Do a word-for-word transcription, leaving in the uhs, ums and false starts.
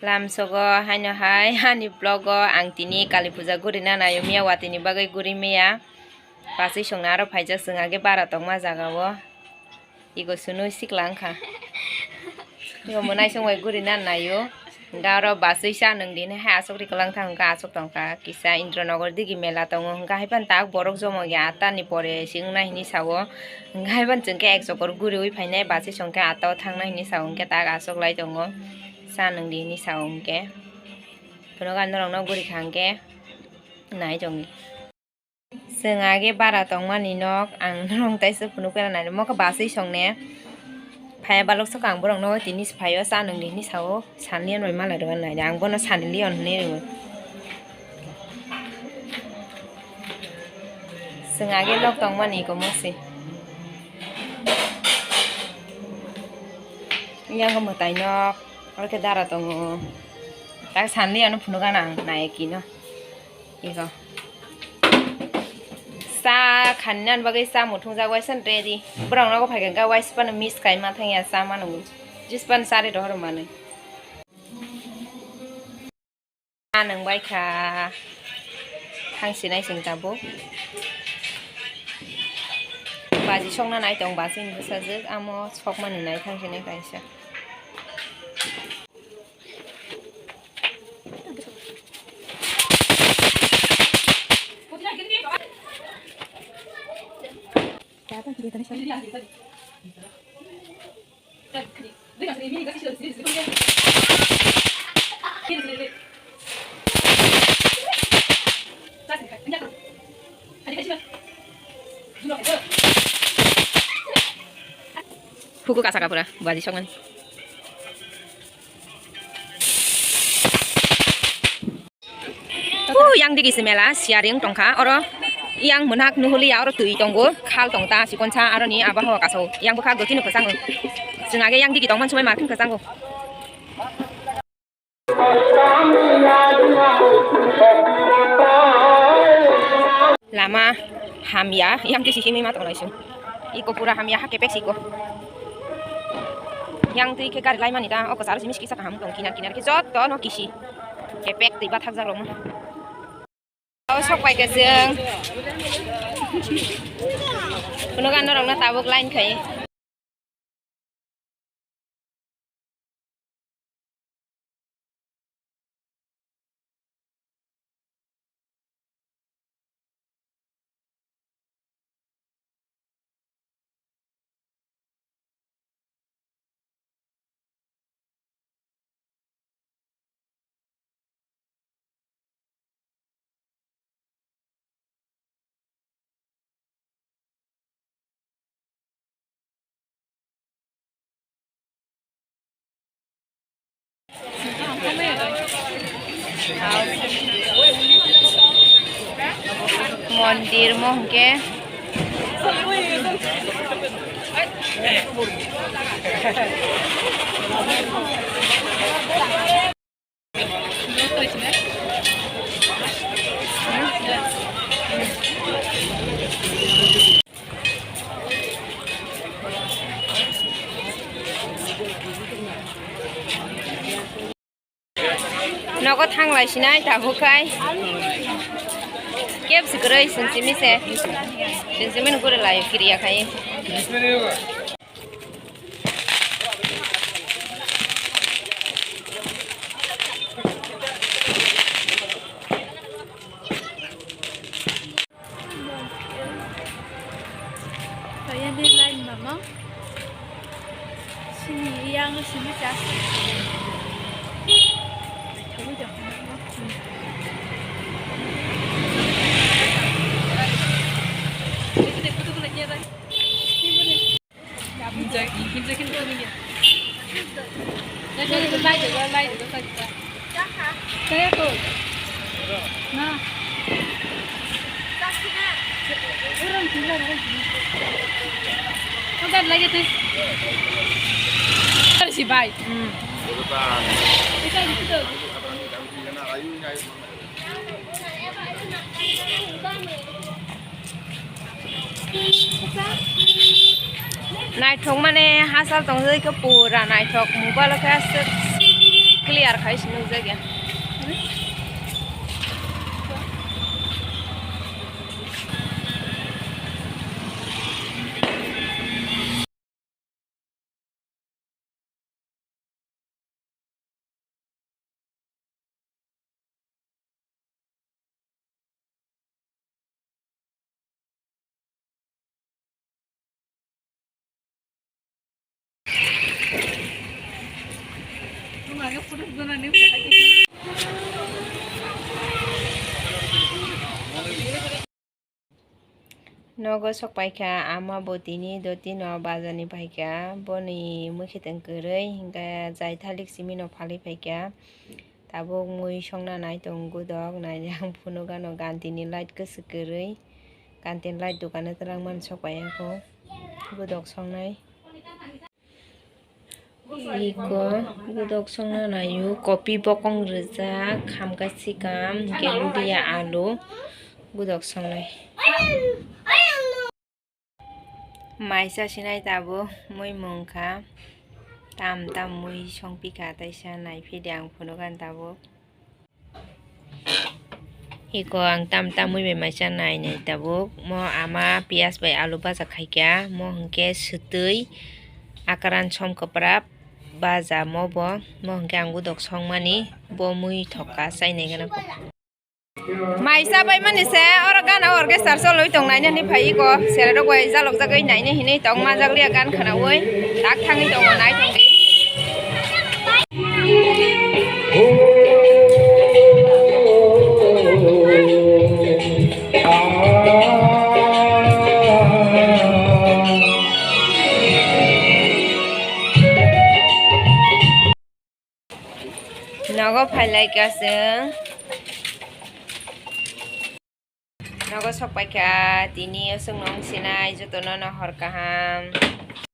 Lamsogo haino hai ani vlog o ang tini Kali puja gurina naio, miya watini bagwi guri miya. Bachwi songna aro phaijak chwng age bara tongma jaga o. Igo sunui sikla wngkha. Igo mwnai songbai gurina naio. Hingke aro bachwi cha nwng din hai aswk ri kwlang thang hingke aswk tongkha. Kisa Indranagar digi mela tongo hingke haiphano tak borok jomo ya ata ni pore se wngnai hinui sao. Hingke haiphano chwngke ek chokor guriui phainai bachwi songke ata o thangnai hinui sao hingke tak aswk lai tongo. Cha nwngdi hinui sao hingke. Phunuk ang norokno guri kha hingke nai tongdi. Chwng age bara tongmani nok, ang norok taisa phunuk phela nai, mo khe bachwi songne. Phai balok saka ang borokno tini se phaio cha nwngdi hinui sao, San Leon bai malai rwna nai, ang bono San Leon hinui rwo. Chwng age nok tongmani iko mo se. Yang mwtai nok, oro khe dara tongo. Tak San Leon phunuk gana ang nai kino. Iko. Cha khanina bagwi cha muthung jak waisa ready. Borok nogo phai kha waisa pano miss kai ma thang ya cha manu. Jis pan sari rohor manu. Cha nwng bai kha. Thang sinai sing tabuk. Baji sokna nai tong bachwi ni bwsajwk amo sokmani nai thang sinai kaisa. Huku kasa kapura, baji sokmani. Uh, yang digi se mela, siaring tongkha, oro yang mwnhak nuhulia, oro twi tongo, khal tongta, sikonsa, aroni abahawa kasao, yang bwkha gotino kwchango. Chwng age yang digi tongmani swmai marking kwchango. Lama hamya, yang twi simi ma tonglai sung. Iko pura hamya, ha kepek siko. Yang twi khe gari laimani ta, o kwcharo simi siki saka ham tong, kinar kinar khe joto no kisi. Kepek twi bathak jak rok. O sok pai khe chwng. Phunuk ang norok no tabuk line khai. Mondir mo hwnkhe. Nogo thanglai sinai tabuk khai. Kebsi kwrwi sung simi se. Sung simi ni guri lai kiriya khai. Kaya ni line mama. Sini yang sini jas. Kami dah kenal. Ini deh, kutu kutu dia dah. Si bai. Hmm. Naithok mane hachal tongwi khe pura naithok mobile o khe aswk. Clear khai se nukjakya. Nogo sok paikha, ama bo tini dotino bazar ni paikha, boni mui khe tong kwrwi, hinkhe jai thalik simi no phalwi paikha. Tabuk mui songna nai tong gudok, nainai ang phunukgano ganti ni light kwswk kwrwi, ganti ni light dukano twlangmani sok paiyakho gudok songnai. Iko gudok songna naio, kopi bokong rijak, khamka sikam, hwnkhe ludia alu, gudok songnai. Maisa sinai tabuk mui mungkha, tam tam mui songpikha, taisa naiphi de ang phunukgani tabuk. Iko ang tam tam mui bai maisa nai nai tabuk. Mo ama piyas bai alu baja khaikha. Mo hwnkhe swtwi akaran som kwprap baja mo bo. Mo hwnkhe ang gudok songmani bo mui thokka chai nai gana. Maisa bai mani se oro gana orchestra cholwi tong naina hinwi phai iko. Sere rok bai jalok jagwi naina hinwi tong majak liya gan khwnawi. Tak thangwi tongo nai tong di. Nogo phailaikha chwng. Nogo sokpaikha, tini o chwngno wng sinai jotono no hor kaham.